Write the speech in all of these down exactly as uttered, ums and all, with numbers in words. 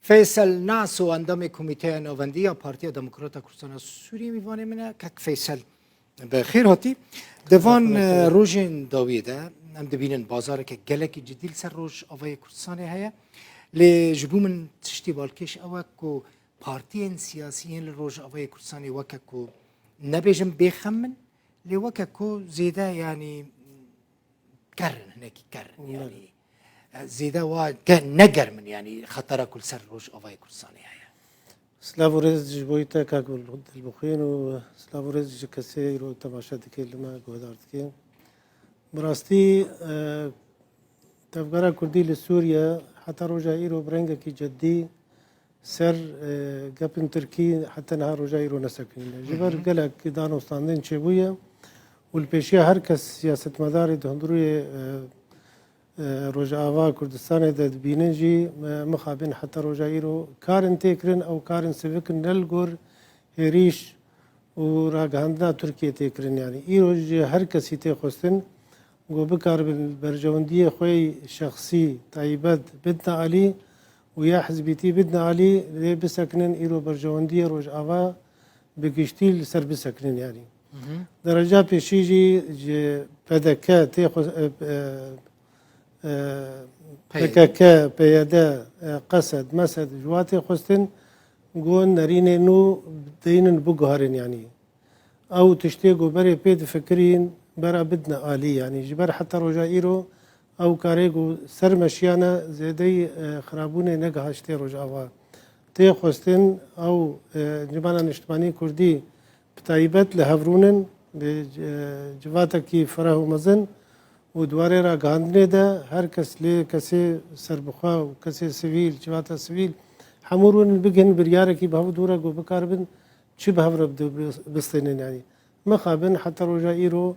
Feysel Naso, endamê Komîteya Navendî ya Partiya Demokrata Kurdistana Sûriyê, mîvanê min e. Kek Feysel, bi xêr hatî. Di van, Teşekkür ederim. e, rojên dawiyê de em dibînin bazareke gelekî cidî li ser Rojavayê Kurdistanê heye. Lê ji bo min tiştî balkêş ew e ku partiyên siyasî yên li Rojavayê Kurdistanê weke ku nebêjin bêxem in, lê weke ku zêde, yanî, ker in, hinekî ker in, Belê. yanî, e, zêde wa ge-, ne germ in, yanî xetera ku li ser Rojavayê Kurdistanê heye. Silav û rêz ji bo te kak Dilbixwîn û silav û rêz ji kesê îro temaşe dike, li me guhdar dike. Bi rastî, e, tevgera Kurdî li Sûriye heta roja îro bi rengekî ceddî ser, e, gepên Tirkî heta niha roja îro nesekinîne. Ji ber Hı hı. gelek danostandin çêbûye û li pêşiya her kes siyasetmedarê di hundirûyê, e, e, Rojava Kurdistanê de dibînin jî, e, mixabin heta roja îro karin tê kirin, ew karin sivik in ne li gor hêrîş û ragihandina Tirkiyê tê kirin. Yanî îro ji her kesî tê xwestin ku bikaribin berjewendiyê xwe yê şexsî, taybet bidine alî û ya hizbîtî bidine alî, lê bisekinin îro berjewendiyê Rojava bi giştî li ser bisekinin yanî. Hı hı. Dereca pêşî jî ji P D K tê xwe, e, e, e, P Y D. P K K, P Y D, e, Qesed, Mesed ji wa tê xwestin ku nerînê nû deynin biguherin yanî. Ew tiştê ku berê pê difikirîn, bera bidine alî. Yanî ji ber heta roja îro ew karê ku ser meşiyane zêdeyî, e, xirabûnê negihaştê Rojava. Tê xwestin ew, e, Encûmena Niştimanî Kurdî bi taybet li hev rûnin, li, e, civatekî fereh û mezin û di warê ragihandinê de her kes lê kesê serbixwe û kesê sivîl, civata sivîl hemû rûnin bigihînin biryarekî bi hev dû re ku bikaribin çi bi hev re bide-, bistênin yanî. Mixabin heta roja îro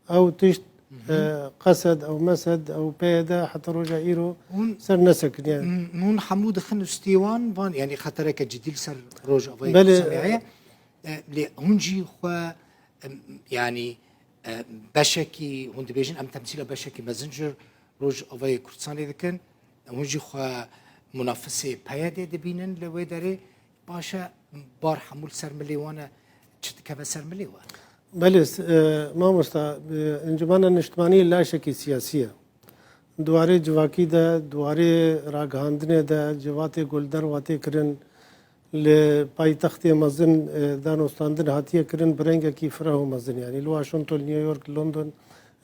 ew tişt, Hı hı. e, Qesed, ew Mesed, ew P Y D heta roja îro Hûn ser nesekin yanî. Hûn hemû dixin û stêwan van, yanî xetereke cidî li ser Rojavayê Belê. Kurdistanê heye. E, lê hûn jî xwe, em, yanî, e, beşekî, hûn dibêjin, em temsîla beşekî mezin ji Rojavayê Kurdistanê dikin. Hûn jî xwe munafisê P Y D dibînin li wê derê. Baş e, bar hemû li ser milê wan e, çi dikeve ser milê we? Belê, s-, e, mamosta, e, Encûmena Niştimanî laşekî siyasî ye. Di warê civakî de, di warê ragihandinê de, civatê ku li derve tê kirin, li paytextê mezin, e, danostandin hatiye kirin bi rengekî fireh û mezin. Yanî li Washington, New York, London,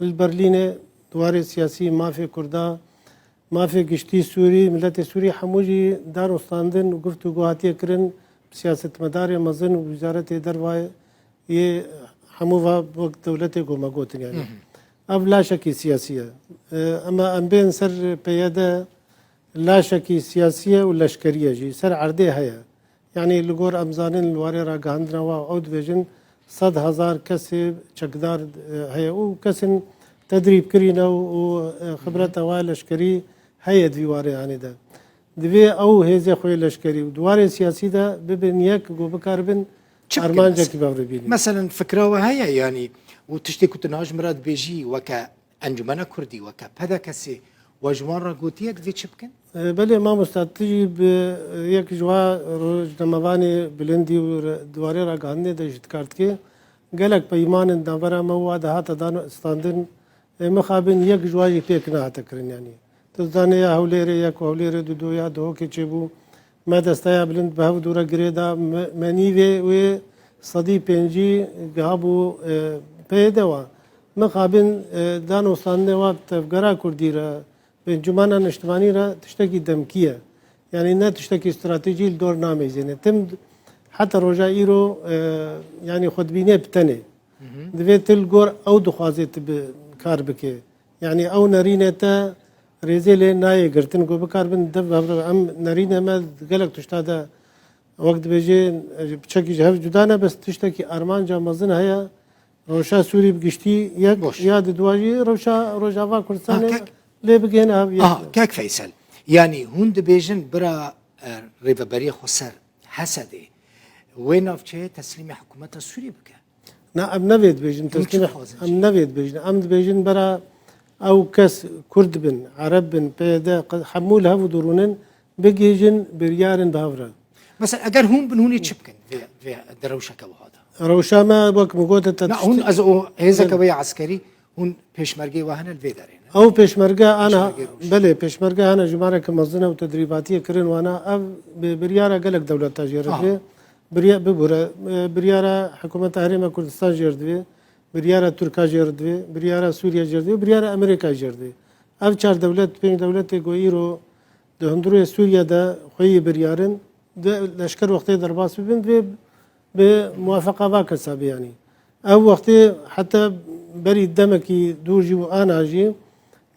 li Berlînê di warê siyasî, mafê Kurda, mafê giştî Sûrî, miletê Sûrî hemû jî danostandin û guftûgo hatiye kirin bi siyasetmedarê mezin û Wizaretê Derve yê hemû va wek dewletê ku me gotin yanî. Hı hı. Ev laşekî siyasî ye. E, ema em bên ser P Y D, laşekî siyasî ye û leşkerî ye jî. Ser erdê heye. Yanî li gor em zanin li warê ragihandina wa ew dibêjin sed hezar kesê çekdar, e, heye û kesên tedrîb kirî ne û, û, e, xibreta wa leşkerî heye di vî warê yanî de. Divê ew hêzê xwe yê leşkerî û di warê siyasî de bibin yek ku bikaribin Çi bikin armancekî mesela? Bev re bînin. Meselen fikra we heye yanî û tiştê ku tu niha ji min re dibêjî weke Encûmena Kurdî, weke P D K S, we ji wan re gotiye divê çi bikin? E, belê mamosta, tu jî bi, e, yek ji wa rojnamevanê bilindî û re-, di warê ragihandinê de jî dikar dikê. Gelek peymanin navbera me û wa de hate dan standin, e, mixabin yek ji wa jî pêk nehate kirin yanî. Tu zanê ya Hewlêrê yek û Hewlêrê du du ya Duhokê çêbû. Me desteya bilind bi hev dû re girê da, me, me nîvê wê sedî pêncî gihabû, e, P Y D wa. Mixabin, e, danostandinê wa bi tevgera Kurdî re, bi Encûmena Niştimanî re tiştekî demkî ye. Yanî ne tiştekî stratejî li dor nameyzêne. Tim heta roja îro, e, yanî xwedibînê bi tenê. Hı hı. Divê tu li gor ew dixwazê tu bi kar bike. Yanî ew nerînê te rêzê lê nayê girtin ku bikaribin dev bi hev re. Em nerînê me gelek tişta de wek dibêjê, piçekî ji hev cuda ne, bes tiştekî armanca mezin heye. Rewşa Sûrî bi giştî yek Baş. ya di dua jî rewşa Rojava Kurdistanê Ha, kek- lê bigihêne hev yek. Aha, kek Feysel. Yanî hûn dibêjin bira, e, Rêveberiya Xweser Hesedê wê navçeyê teslîmê hikûmeta Sûrî bike? Na, em nevê dibêjin. Hûn çi Teslîmê, dixwazin em jî? nevê dibêjin. Em dibêjin bera ew kes Kurd bin, Ereb bin, P Y D, qe-, hemû li hev û durûnin bigihîjin biryarên bi hev re. Mesela eger hûn bin, hûn ê çi bikin vê, vê, di rewşeke wiha de? Rewşa me, wek min gote te Na, hûn, ez o hêzeke Belê. wê ya eskerî, hûn pêşmergê we hene li vê derê ne? Ew pêşmerge ana, Pêşmergê rewş. belê, pêşmerge hene jimareke mezin e û tedrîbatiyê kirin wana. Ev bi biryara gelek dewleta jê re Aha. dibê. Birya-, bibûre, e, biryara hikûmeta Herêma Kurdistan jê re dibê, biryara Tirka jê re dibê, biryara Sûriye jê re dibê, biryara Amerîka jê re dibê. Ev çar dewlet, pênc dewletê ku îro di hundirê Sûriye de xweyî biryarin, di leşker wextê derbas bibin, divê bi muwafeqa va kesa bê yanî. Ew wextê heta berî demekî dûr jî û ana jî,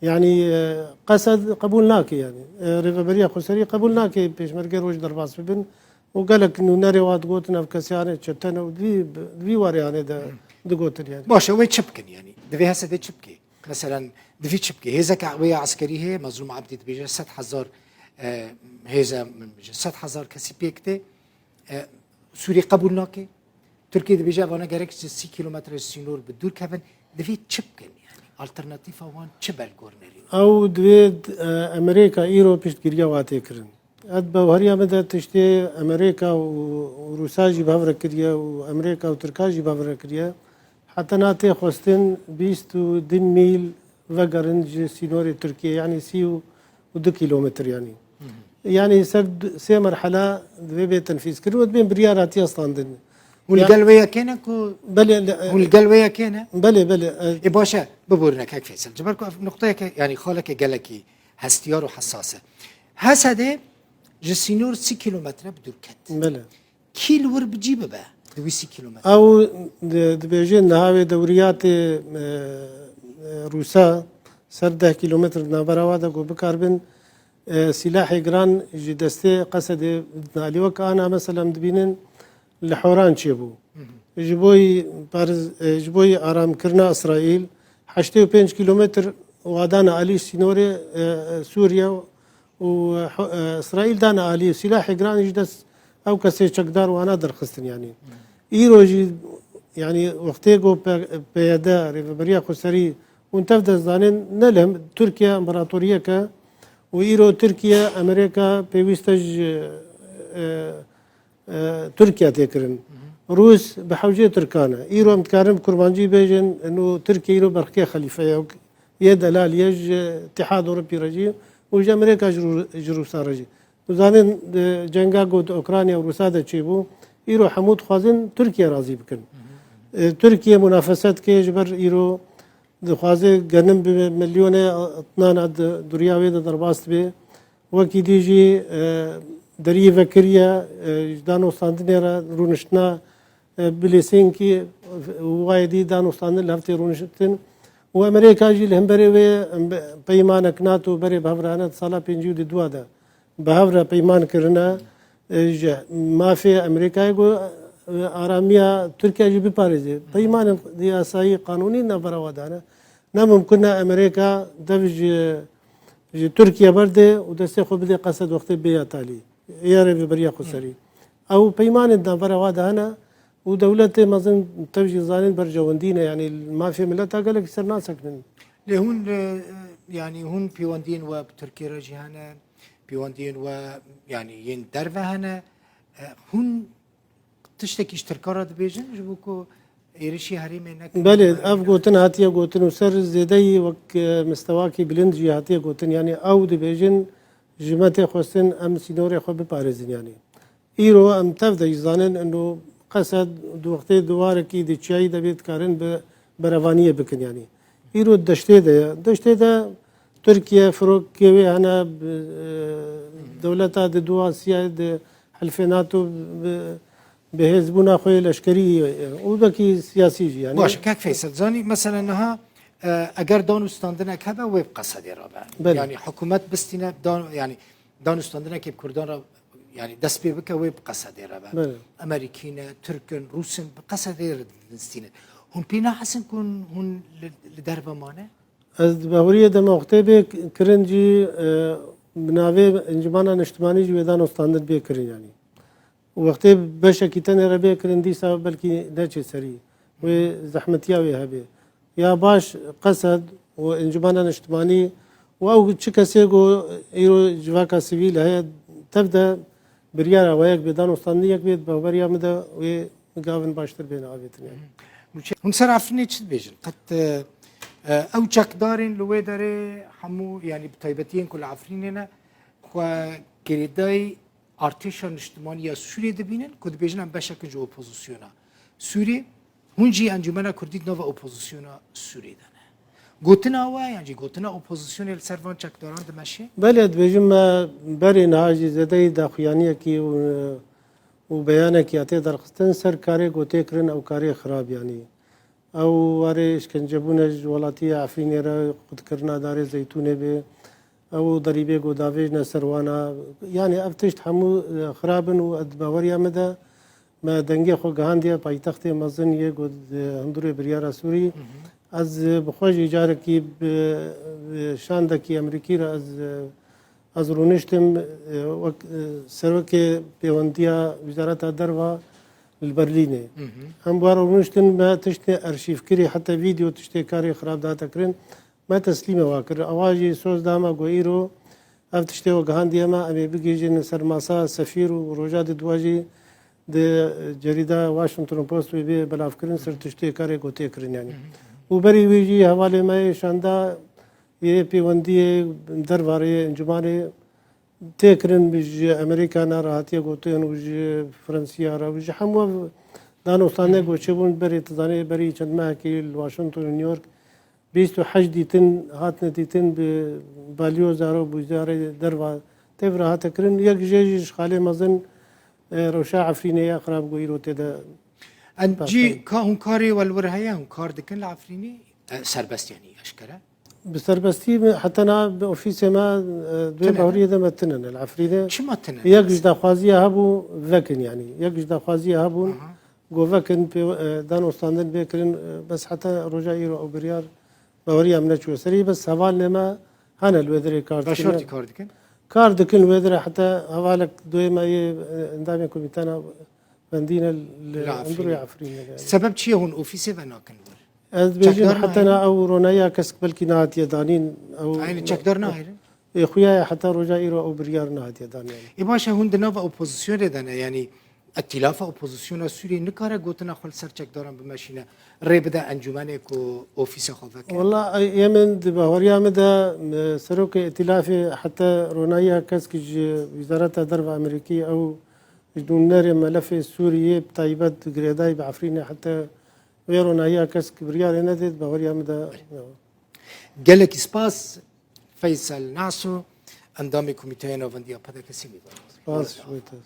yanî, e, Qesed qebûl nake yanî. E, Rêveberiya Xweserî qebûl nake pêşmerge roj derbas bibin û gelek nûnerê wa digotin ev kesê hane çete ne û di vî, di vî warê hane de digotin yanî. Baş e, wê çi bikin yanî? Di vê hese de çi bike? Meselen, di vî çi bike? Hêzeke wê ya eskerî heye, Mezlûm Ebdî dibêje sed hezar, e, hêze, min bêje sed hezar kesî pêk tê. E, Sûrî qebûl nake. Tirkiye dibêje, evana gerek ji sî kîlometre ji sînor bi dûr kevin. Divê çi bikin yanî? Alternatîfa wan çi be li gor nerîn? Ew divê, e, Amerîka îro piştgiriya wa tê kirin. Ez di baweriya min de tiştê Amerîka û, û Rûsa jî bi hev re kiriye û Amerîka û Tirka jî bi hev re kiriye. Heta na tê xwestin bîst û du mîl vegerin ji sînorê Tirkiyê, yanî sî û du kîlometr yanî. Yanî ser d-, sê merhela divê bê tenfîz kirin û dibên biryar hatiye standin. Hûn li Ya- gel wê yekê ne ku Belê, le- hûn li gel wê yekê ne? Belê, belê. E, Ê baş e, biborîne kek Feysel. Ji ber ku ev nuqteyeke, yanî xaleke gelekî hestiyar û hesas e. Hesedê ji sînor sî kîlometre bi dûr ket. Belê. Kî li wir bi cî bibe di wî sî kîlometre? Ew di-, dibêjin niha wê dewriyatê, e, e, Rûsa ser deh kîlometr di navbera wa de ku bikaribin, e, sîlahê giran ji destê Qesedê didin alî. Wek ana mesela em dibînin li Horan çêbû. Ji bo yî parz-, e, ji bo yî aramkirina Îsraîl heştê û pênc kîlometr wa dane alî sînorê, e, e, Sûriye û, e, ho-, e, Îsraîl dane alî, sîlahê giran ji dest ew kesê çekdar wana derxistin yanî. Îro jî yanî wextê ku P-, P Y D, Rêveberiya Xweserî, hûn tev de zanin, ne li hem Tirkiye împaratoriyek e û îro Tirkiye, Amerîka pêwîst e ji, e, e, Tirkiye tê kirin. Rûs bi hewcê Tirkan e. Îro em dikarin bi kurmancî bêjin, ino Tirkiye îro berxkê xelîfe ye, yê delal ye ji Îtîhad Ewropî re jî û ji Amerîka ji Rû-, ji Rûsa re jî. Û zanin, e, cenga ku di Ukrayna û Rûsa de çêbû, îro hemû dixwazin Tirkiye razî bikin. E, Tirkiye munafese dike ji ber îro dixwaze genim bi milyonê tnan di duriya wê de derbas dibe. Wekî dî jî, e, deriyê vekiriye, e, ji danûstandinê re rûniştina, e, Bilêsênkî, e, wayê dî danûstandin li hev tê rûniştin. Û Amerîka jî li hemberê wê, em, be-, peymanek NATO berê bi hev re hene di sala pêncî û dua de bi hev re peyman kirine, e, ji mafê Amerîkayê ku, e, aramiya Tirkiye jî biparêze. Peymanên yasayî, qanûnî navbera we de hene. Ne mimkun e Amerîka dev ji, ji Tirkiye berde û destê xwe bide Qesed wextê bê ya talî. Ya Rêveberiya Xweserî. Ew peymanên navbera we de hene û dewletê mezin tev jî zanin berjewendî ne, yanî mafê mileta gelekî ser nasekinin. Lê hûn, e, yanî hûn pêwendiyên we bi Tirkiye re jî hene, pêwendiyên we, yanî yên derve hene. E, hûn tiştekî ji Tirkan re dibêjin, ji bo ku êrişî herêmê nekin? Belê, ev gotin hatiye gotin û ser zêdeyî wek, e, mistewakî bilind jî hatiye gotin. Yanî ew dibêjin, ji me tê xwestin em sînorê xwe biparêzin yanî. Îro em tev de jî zanin, ino Qesed di wextê di warekî di çiyayî de bê dikarin bi berevaniyê bikin yanî. Îro deştê de ye. Deştê de Tirkiye firokê wê hene, bi, e, dewleta di dua siya di helfê NATO bi, bi hêzbûna xwe yê leşkerî ye. Û wekî siyasî jî yanî. Baş, kek Feysel, zanî mesela niha, e, eger danûstandinek hebe wê bi Qesedê re be. Belê. Yanî hikûmet bistîne dan, yanî danûstandinekê bi Kurdan re, yanî dest pê bike wê bi Qesedê re be. Belê. Amerîkî ne, Tirk in, Rûs in, bi Qesedê re distîne. Hûn pê nahezin ku hûn li, li derve mane? Ez di baweriyê de me wextê bê kirin jî, e, bi navê Encûmena Niştimanî jî wê danûstandin bê kirin yanî. Û wextê beşekî tenê re bê kirin, dîsa belkî neçê serî. Wê zehmetiya wê hebe. Ya baş Qesed û Encûmena Niştimanî û ew çi kesê ku îro civaka sivîl heye, Tev de biryara we yek bê, danûstandin yek bê, di baweriya min de wê gavin baştir bêne avêtin yani. Hûn ser Efrînê çi dibêjin? Qet e, e, ew çekdarên li wê derê hemû, yanî bi taybetiyên ku li Efrînê ne, xwe girêdayî artêşa niştimanî ya Sûriyê dibînin ku dibêjin em beşek in ji opozisyona Sûriyê. Hûn jî Encûmena Kurdî di nava opozisyona Sûriyê de ne. Gotina we yan jî gotina opozisyonê li ser van çekdaran dimeşe? Belê, dibêjim me berê niha jî zêdeyî daxuyaniyekî û, û beyanekî ya tê derxistin ser karê ku tê kirin ew karê xirab yanî. Ew warê îşkencebûne ji welatiyê Efrînê re, qutkirina darê zeytûnê bê, ew derîbê ku davêjne ser wana. Yanî ev tişt hemû e, xirab in û di baweriya min de me dengê xwe gihandiye paytextê mezin yê ku di hundirê biryara Sûrî. Ez e, bi xwe jî carekî bi, bi şandekî Emerîkî re ez, e, ez rûniştim, e, wek e, serokê pêwendiya Wizareta Derva li Berlînê. Em bi wan re rûniştin, me tiştê erşîvkirî, heta vîdeo tiştê karê xirab dihate kirin, me teslîmê wan kir. Ewa jî soz da me ku îro ev tiştê we gihandiye me, em ê bigihîjin ser masa sefîr û roja di dua jî di cerîda Washington Post wê bê belavkirin ser tiştê karê ku tê kirin yanî. Û berî wî jî hevalê me yê şanda yê pêwendiyê derva re yê encûmanê tê kirin, ji Amerîka ne re hatiye gotin û ji Fransiya re û ji hemû ev danûstandinê ku çêbûn berê, tu zanî berî çend mehekî li Washington û New York bîst û heşt dîtin hatine dîtin bi balyoza re û bûzarê derva tê ve re hate kirin. Yek jê jî ji xalê mezin e, rewşa Efrînê ya xirab ku îro tê de Em cî ka hûn karê we li wir heye, hûn kar dikin li Efrînê? E, serbest yanî eşkere? Bi serbestî mi heta niha bi ofîsê me e, di wê Tune ne? Baweriyê de me tune ne li Efrînê. Çima tune ne? Yek ji daxwaziya hebû vekin yanî. Yek ji daxwaziya hebûn Aha. Ku vekin pê e, danûstandin bê kirin e, bes heta roja îro ew biryar baweriya min neçûye serî. Bes hevalê me hene li wê derê kar dikin. Veşartî kar dikin? Kar dikin li wê derê heta hevalek doyê me yê e, endamê komîtana Bendîne li Li hundirê Efrînê. Efrînê yani. Sebeb çi ye hûn ofîsê ve nakin li wir? Ez dibêjim Çekdar heta nahêlin? Na ew ronaya kesk belkî nehatiye danîn. Ew, Aynî çekdar nahêlin? Ê xuya ye heta roja îro ew biryar nehatiye danîn yani. Ê baş e, hûn di nava opozisyonê de ne, yanî îtîlafa opozisyona Sûriyê nikare gotina xwe li ser çekdaran bimeşîne, rê bide encûmenê ku ofîsa xwe veke? Wela ê min di baweriya min de e, serokê îtîlafê heta ronayiya kesk ji Wizareta Derve Amerîkî ew Ji nûnerê melefê Sûriyê bi taybet girêdayî bi Efrînê heta vê ronahiya kesk biryarê nedê, di baweriya min de ne. Gelekî spas Feysel Naso, endamê Komîteya Navendî ya P D K Sî Mîvan. Spas, wê te.